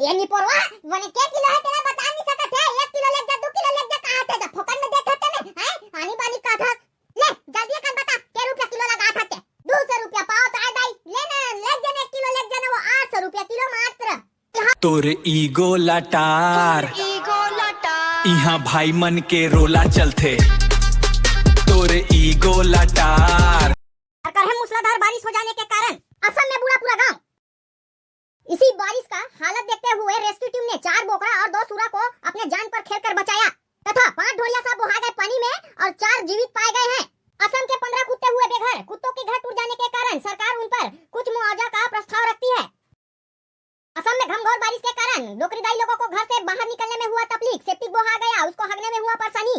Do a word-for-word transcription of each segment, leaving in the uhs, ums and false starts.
ए निपोरवा, बने के किलो हे तेला बता नहीं सकत हे। एक किलो लेग जा, दू किलो लेग जा, कहा थे जब फोकट में देत हते में, हैं? आनी बानी कहा था। ले, जल्दी कर बता, के रुपया किलो लगा था ते? दू सौ रुपया पाव तो आय दाई। ले ना, लेग जा ना, एक किलो लेग जा ना, वो आठ सौ रुपया किलो मात्र। तोर ईगो लटार, ईगो लटार। इहाँ भाई मन के रोला चलथे। तोर ईगो लटार। और कर है मूसलाधार बारिश हो जाने के कारण असम में बूड़ा पूरा गांव। इसी बारिश का हालत देखते हुए रेस्क्यू टीम ने चार बोकरा और दो सूरा को अपने जान पर खेलकर बचाया तथा पांच ढोड़िया सांप बोहा गए पानी में और चार जीवित पाए गए हैं। असम के पंद्रह कुत्ते हुए बेघर। कुत्तों के घर टूट जाने के कारण सरकार उन पर कुछ मुआवजा का प्रस्ताव रखती है। असम में घमघोर बारिश के कारण नौकरीदायी लोगों को घर से बाहर निकलने में हुआ तकलीफ, सेप्टिक बोहा गया, उसको हगने में हुआ परेशानी।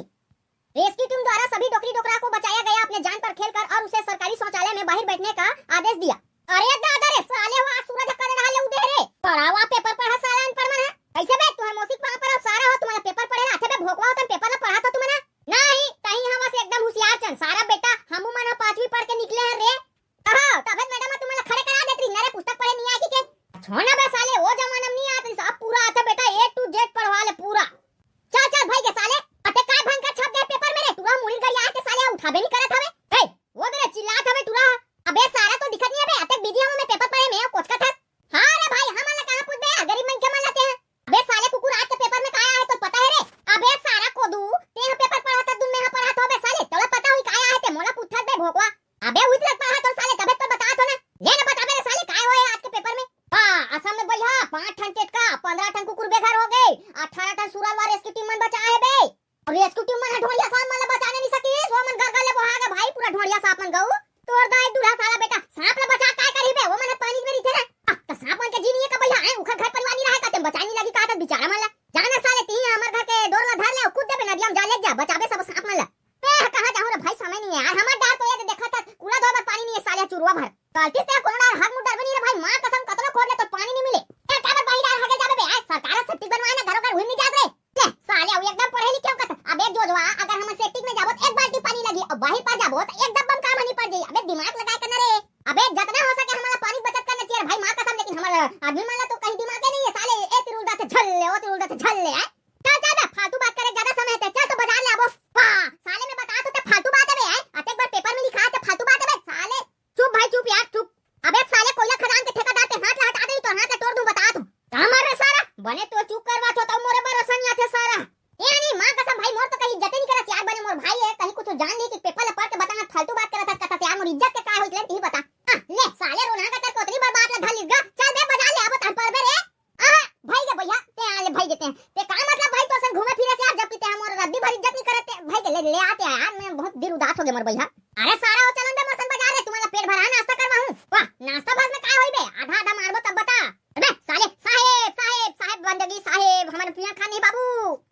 रेस्क्यू टीम द्वारा सभी डोकरी डोकरा को बचाया गया, अपने जान पर खेलकर, और उसे सरकारी शौचालय में बाहर बैठने का आदेश दिया। अरे दादा रे साले, वो आज सूरज कदे रहा ले उदे रे। पढ़ावा पेपर पढ़ा साला अनपढ़ मन है। कैसे बे तुम्हारे मौसिक पाँव पर सारा हो, तुम्हारा पेपर पढ़े रहा थे बे भोकवा होतन पेपर ला पढ़ा था तुम्हारा। नहीं, तही हवा से एकदम होशियार चन सारा बेटा, हमू मन ह पांचवी पढ़ के निकले हैं रे। कहा तबे मैडम तुम्हारा खड़े करा देत रही, नरे पुस्तक पढ़े नहीं आए कि के। छोड़ ना बे साले, वो जमाना में नहीं आते, सब पूरा आता बेटा, ए टू जेड पढ़वा ले पूरा। चल चल भाई के साले, अते काय भयंकर छप गए पेपर में रे, टूरा मुड़ी गड़ी आए के साले उठाबे नहीं करत हवे। हे, वो दे रे चिल्लात हवे टूरा। अबे सारा तो दिखत नहीं अबे, अते बिजी हवे में पेपर पढ़े में कोचकत हस। हाँ रे भाई, हमन ला कहाँ पूछबे, गरीब मन के मन लाते हैं। अबे साले कुकुर, आज के पेपर में काय आए तो पता है रे? अबे सारा कोदू, ते ह पेपर पढ़त हस, दुन में ह पढ़त हो बे साले, तोला पता हुई काय आए ते मोला पूछत बे भोकवा। अबे उतरत पढ़ा तो साले तबे तो बता तो ना। ले ना बताबे रे साले काय होए आज के पेपर में। हाँ, असम में भैया पांच ठन टेटका, पंद्रह ठन कुकुर बेघर हो गए, अठारह ठन सुरलवा रेस्क्यू टीम मन बचाए हे बे। और रेस्क्यू टीम मन ह ढोंडिया सांप मन ला बचाने नहीं सकिस, वो मन घर घर ले बोहा गे भाई, पूरा ढोंडिया सांप मन गऊ। तोर दाई दूल्हा साला बेटा, सांप ला बचा काय करही बे, वो मन ह पानी में रहिथे ना। आ, त सांप मन के जी नहीं है का भैया, हैं? उखर घर परिवार नहीं रहे का, तेम बचाए नहीं लगी का, त बेचारा मन ला। जाना साले, तिही हमर घर के डोर ला धर ले, कूद देबे नदिया में, जा ले जा, बचाबे सब सांप मन ला। ए, कहाँ जाहूँ रे भाई, समय नहीं है यार, हमर डार तो ये देखा था, कूड़ा धोए बर पानी नहीं है साले चुरवा भर। गलती से कोनो डार हग मुड़ डरबे नहीं रे भाई, माँ कसम कतनो खोद ले तो पानी नहीं मिले। ए, काबर बाही डार हगे जाबे बे, आज सरकार सेप्टिक बनवाए ना, घरों घर हुई नहीं जात रे। ले, साले, अउ एकदम पढ़े लिखे हो कत। अबे जोजवा, अगर हम सेप्टिक में जाबो त एक बाल्टी पानी लगी, अउ बाहिर पा जाबो त एक डब्बा में काम नहीं पड़ जाई। अबे दिमाग लगाए करना रे। अबे जतना हो सके हमला पानी बचत करना चाहिए भाई, माँ कसम, लेकिन हमर आदमी मन ला तो कहीं दिमाग ही नहीं है साले। ए तिरुल दा थे झल ले, ओ तिरुल दा थे झल ले, हैं? चल, चल बे, फालतू बात करे ज्यादा समय है ते, चल तो बाजार ले आबो। वाह, साले मैं बता तो ते फालतू बात है बे, हैं? अतेक बार पेपर में लिखा है ते फालतू बात है बे, साले। चुप भाई, चुप यार, चुप। अबे साले, कोयला खदान के ठेकेदार के हाथ ला हटा दे, तो हाथ ला तोड़ दूं, बता तू। का मार रे सारा? बने तो चुप करवा तो, तो मोरे बर रसन आथे सारा। ए नहीं, माँ कसम भाई, मोर तो कहीं इज्जत नहीं करत यार, बने मोर भाई है, कहीं कुछ जान ली कि पेपर ला पढ़ के बताना, फालतू बात करत हस कथा से यार, मोर इज्जत के का होई, ले तही बता। हाँ, ले साले, रोना का तेरे कोतरी बर बात ला धर लिस गा। चल बे, बाजार ले आबो, तहन पढ़बे रे। आहा, भाई के भैया, ते आ ले भाई के ते। ते का मतलब भाई, तो सन घूमे फिरे से यार, जब कि ते मोर रद्दी भर इज्जत नहीं करत ते। भाई के ले, ले आते यार, मैं बहुत दिल उदास हो गया मोर भैया। अरे सारा, वो चलन दे मोर सन बाजार रे, तुम्हारा पेट भरा नाश्ता करवा हूँ। वाह, नाश्ता भात में काय होई बे? आधा आधा मारबो तब बता। अबे साले, साहेब, साहेब, साहेब बंदगी साहेब, हमन पिया खानी बाबू।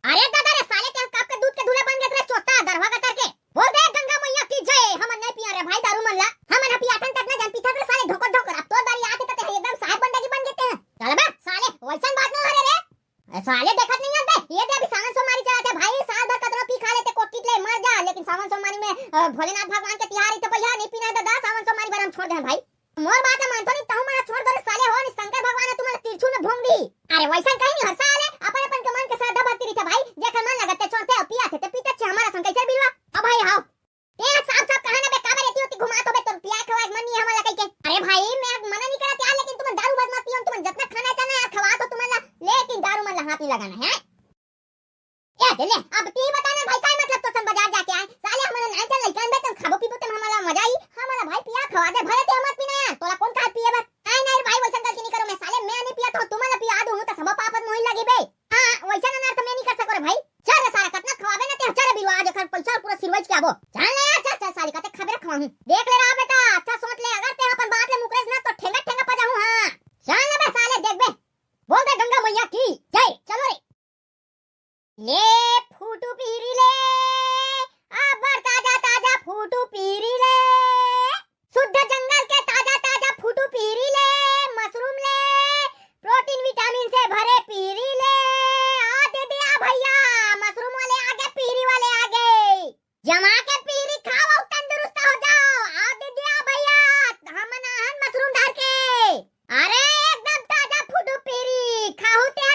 अरे दादा रे साले, ते कब के दूध के धुले बन गए रे चोट्टा दरवा गतर के। बोल दे गंगा मैया की जय, हमन नहीं पिया रे भाई दारू मन ला। हमन ह पियाथन तक न जान पीथन रे साले ढोकर ढोकर। अब तोर बारी आथे त ते एकदम साहेब बंदगी बन गेते हैं। चल बे साले, वैसन बात न हरे रे। ए साले देखत नहीं हस बे, ये दे अभी सावन सोमवारी चलत हे भाई, साल भर कतनो पी खा लेते कोटकीट ले मर जा, लेकिन सावन सोमवारी में, अ, भोलेनाथ भगवान के तिहार हे तो भैया नहीं पीना है दादा, सावन सोमवारी बर हम छोड़ दे हैं भाई। मोर बात ला मानथो नहीं, तहूँ मन छोड़ दो रे साले हो, नहीं शंकर भगवान ह तुमन ला त्रिशूल में भोंग दी। अरे वैसन कहीं नहीं हर साले, अपन अपन के मन के श्रद्धा भक्ति रहिथे भाई, जेकर मन लगत ते छोड़थे अउ पियाथे ते पीते छे, हमारा संग कैसे बिलवा? अब भाई हाव। ते साफ साफ कहा ना बे, काबर एती ओती घुमात होबे, तोर पिया खवाए मन नहीं हमन ला कहिके। अरे भाई, मैं मना नहीं करत यार, लेकिन तुमन दारू बस मत पियो, तुमन जतना खाना चाहना यार खवा दो तुमन ला, लेकिन दारू मन ला हाथ नहीं लगाना है। ए, दे ले, अब ती बता ना भाई, काय मतलब तो सन बाजार जाके आए? साले हमन नाई चल लइका बे, तुम खाबो पीबो, तुम हमला मजा आई, हमला भाई पिया खवा दे, भले ते मत पीना यार, तोला कौन कहा पिए बर? आए ना रे भाई, वैसन गलती नहीं करो मैं, साले मैं नहीं पिया तो तुमला पिया दूँ, तो सब पापत मोहिन लगी बे। हाँ, वैसन अनर्थ मैं नहीं कर सको रे भाई। चल रे सारा, कतना खवाबे ना ते, चल रे बिलवा, आज एकर पैसा पूरा सिरवाइच के आबो। चल ना यार, चल, चल साले, कते खाबे रे खवाहूँ। देख ले रहा बेटा, अच्छा सोच ले, अगर ते अपन बात ले मुकरेस ना तो ठेंगा ठेंगा पजाहूँ, हाँ। चल ना बे साले, देख बे। बोल दे गंगा मैया की जय। चलो रे। ले फूटू पीरी ले, अब्बड़ ताजा ताजा फूटू पीरी ले, शुद्ध जंगल के ताजा ताजा फूटू पीरी ले, मशरूम ले, प्रोटीन विटामिन से भरे पीरी ले। आ दीदी आ भैया, मशरूम वाले आगे, पीरी वाले आगे। जमा के पीरी खाओ, तंदुरुस्त हो जाओ। आओ दीदी, आओ भैया, हमन आहन मशरूम धर के। अरे एकदम ताजा फूटू पीरी, खाहू ते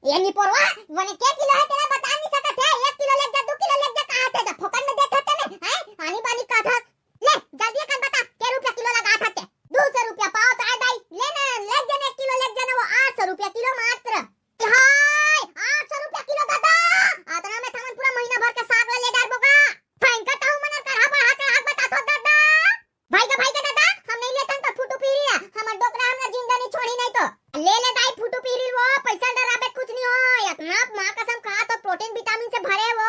ये निपोरवा, बने के किलो हे तेला बता नहीं सकत हे। एक किलो लेग जा, दू किलो लेग जा, कहा थे जब फोकट में देत हते में, हैं? आनी बानी कहा था। ले, जल्दी कन बता, के रुपया किलो लगा था ते? दू सौ रुपया पाव तो आय दाई। ले ना, लेग जा ना, एक किलो लेग जा ना, वो आठ सौ रुपया किलो मात्र। हाय, आठ सौ रुपया किलो दादा। अतना में थमन पूरा महीना भर के साग ले, ले डारबो गा। भयंकर ताहू मन करहा बढ़ा चढ़ा के बतात हो दादा। भाई का, भाई का दादा, हम नहीं लेथन तो फुटू पीरी ला। हमर डोकरा हमला जिंदा नहीं छोड़ी नहीं तो। ले ले दाई फुटू पीरी वो, पैसा डराबे कुछ नहीं हो। इतना माँ कसम खा तो प्रोटीन विटामिन से भरे वो।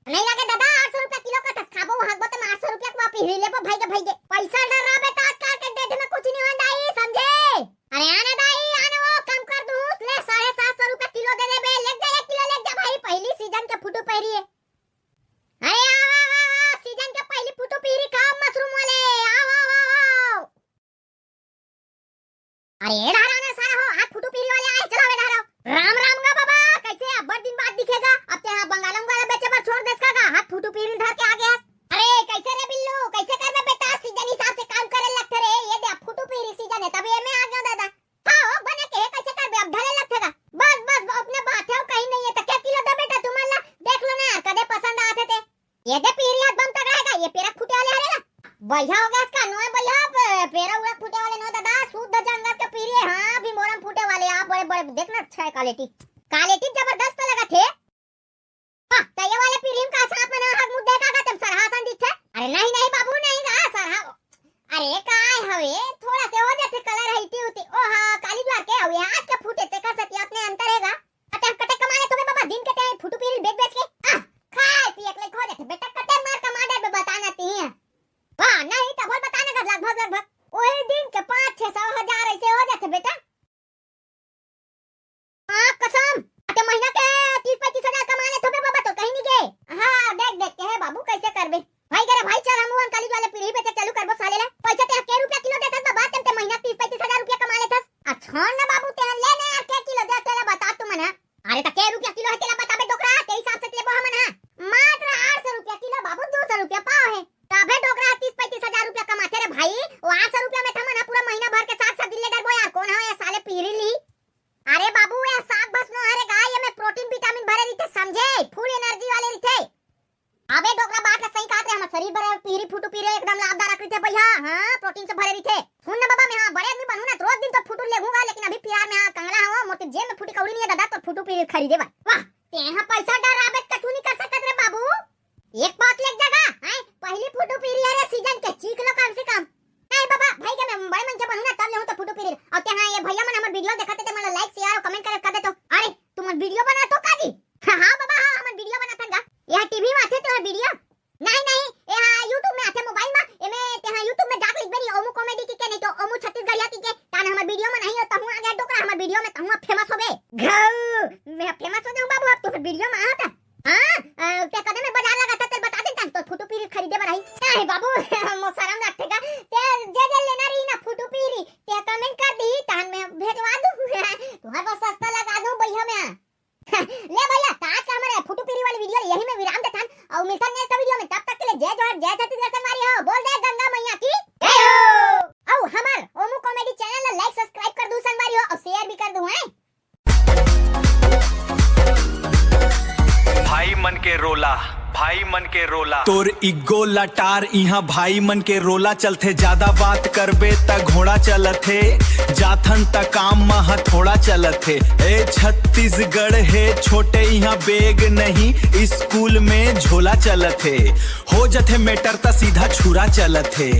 नहीं लगे दादा, आठ सौ रुपया किलो का तस खाबो, हाथ बोतम आठ सौ रुपया का पीरी लेबो भाई के, भाई के। पैसा डराबे तो आजकल के डेट में कुछ नहीं हो दाई, समझे? अरे आना दाई, आना वो कम कर दूँ, ले साढ़े सात सौ रुपया किलो दे देबे, ले जा एक किलो ले जा भाई, पहली सीजन के फुटू पीरी है। अरे आओ, आओ, आओ, आओ, सीजन के पहली फुटू पीरी खाओ मशरूम वाले, आओ, आओ, आओ, आओ। अरे ए डहर आना सारा हो, आज फुटू पीरी वाले आए, चलो ए डहर आओ। राम राम गा बाबा, कैसे अब्बड़ दिन बाद दिखेगा? अब ते हा बंगाला उंगाला बेचे बर छोड़ देस का गा, हाथ फुटू पीरी धर के आ गया। अरे कैसे रे बिल्लू, कैसे करबे बेटा, सीजन हिसाब से काम करे लगथे रे। ये दे फुटू पीरी सीजन है, तब ये में आ गया दादा। हाँ हो, बने के कैसे करबे, अब ढले लगथे गा। बस बस, अपने बात है, कहीं नहीं है तो क्या किलो दे बेटा, तुमन ला देख लो ना यार, कदे पसंद आथे ते। ये दे पीरी हाथ बम तगड़ा है का, ये पेरा फूटे वाले हरे ना। बढ़िया हो गया इसका, नोए बढ़िया, प-, पेरा उरा फूटे वाले नो दादा, शुद्ध जंगल के पीरी है। हाँ, अभी मोरम फूटे वाले, आप बड़े बड़े देखना, अच्छा है क्वालिटी, क्वालिटी जबरदस्त लगा थे। हाँ, तो ये वाले पीरी में का साथ में ना हक मुद्दे का गतम सरहा सन दिखे। अरे नहीं नहीं बाबू, नहीं गा सरहा। अरे काय हवे, थोड़ा से हो जाथे कलर है इती उती। ओ हाँ, काली ज्वार के हवे, आज के फूटे ते का सती अपने अंतर है गा। अते हम कते कमाने तो बाबा, दिन के ते फुटू पीरी बेच बेच के। आ, खाए पिए के लायक हो जाथे बेटा, कते मार कमा डरबे बता ना ती है। वाह, नहीं तो बोल बता ना कर लगभग लगभग। ओही दिन के पाँच छह सौ हजार ऐसे हो जाथे बेटा। हाँ कसम, अते महीना के तीस पैंतीस हजार कमा लेथो बे बाबा, तो कहीं नहीं गे। हाँ, देख देख के है बाबू, कैसे करबे? भाई करे भाई, चल हम वन काली ज्वार ले पीरी बेचे चालू करबो साले ला। पैसा ते के रुपया किलो देथस बाबा, तेम ते महीना तीस पैंतीस हजार रुपया कमा लेथस। अच्छा ना बाबू, ते ले ना यार, के किलो दे तेला बता तू मन हा। अरे त के रुपया किलो है तेला बताबे डोकरा, ते हिसाब से लेबो हमन हा। मात्र आठ सौ रुपया किलो बाबू, दू सौ रुपया पाव है। तभे डोकरा तीस पैंतीस हजार रुपया कमाथे रे भाई। वो आठ सौ रुपया में थमन हा पूरा महीना भर के साग सब्जी ले डरबो यार, कौन हा ये साले पीरी ली? अरे बाबू, ये साग भस नो हरे गा, ये में प्रोटीन विटामिन भरे रहिथे, समझे? फुल एनर्जी वाले रहिथे। अबे डोकरा, बात ला सही कहत रे, हमर शरीर बर पीरी फुटू पीरी एकदम लाभदायक रहिथे भैया। हाँ, प्रोटीन से भरे रहिथे। सुन ना बाबा, मैं हाँ बड़े आदमी बनू ना तो रोज दिन तो फुटू लेगूंगा, लेकिन अभी फिलहाल मैं हाँ कंगला हूँ, मोर जेब में फुटी कौड़ी नहीं है दादा, तो फुटू पीरी खरीदे बर। वाह, ते हाँ पैसा डराबे त कछु नहीं कर सकत रे बाबू। एक बात लेग जा गा, हैं? पहली फुटू पीरी हरे सीजन के, चीख लो कम से कम। नहीं बाबा, भाई के मैं बड़े मन के बनू ना तब लेहूं तो फुटू पीरी। और ते हाँ ये भैया मन हमर वीडियो देखत हे ते मन ला लाइक शेयर और कमेंट करे कर दे तो। अरे तुमन वीडियो बना तो का जी? हाँ, हाँ बाबा, हाँ, हमन वीडियो बनाथन गा। ये टीवी में आथे तेहा वीडियो? नहीं, नहीं, ये हाँ YouTube में आथे मोबाइल में। एमे ते हाँ YouTube में जाके लिखबे नहीं, ओमू कॉमेडी की के, नहीं तो ओमू छत्तीसगढ़िया की के। तान हमर वीडियो में नहीं हो, तहूँ आ गया डोकरा हमर वीडियो में, तहूँ फेमस होबे। घऊ, मैं फेमस हो जाऊँ बाबू, अब तो वीडियो में आ था। हाँ, अ, ते कदे में बाजार लगा था, ते बता दे तन, तो फुटू पीरी खरीदे बर आई। नहीं बाबू, मो शरम लगथे का। ते जे जे लेना रही ना फुटू पीरी, ते कमेंट कर दी, तान मैं भेजवा दूँ। तुम्हारे पास सस्ता लगा दूँ भैया मैं। ले भैया, त आज का हमर फुटू पीरी वाली वीडियो यही में विराम देथन, अउ मिलथन नेक्स्ट वीडियो में। तब तक के लिए जय जोहार, जय छत्तीसगढ़ संगवारी हो। बोल दे गंगा मैया की जय हो। अउ हमर ओमू कॉमेडी चैनल ला लाइक सब्सक्राइब कर दू संगवारी हो, अउ शेयर भी कर दू हैं। भाई मन के रोला, भाई मन के रोला। तोर इग्गो लटार इहाँ भाई मन के रोला चलथे, ज्यादा बात करबे त घोड़ा चलथे, जाथन त काम म हथौड़ा चलथे। ए छत्तीसगढ़ हे छोटे, इहाँ बैग नहीं, स्कूल में झोला चलथे, हो जथे मैटर त सीधा छुरा चलथे।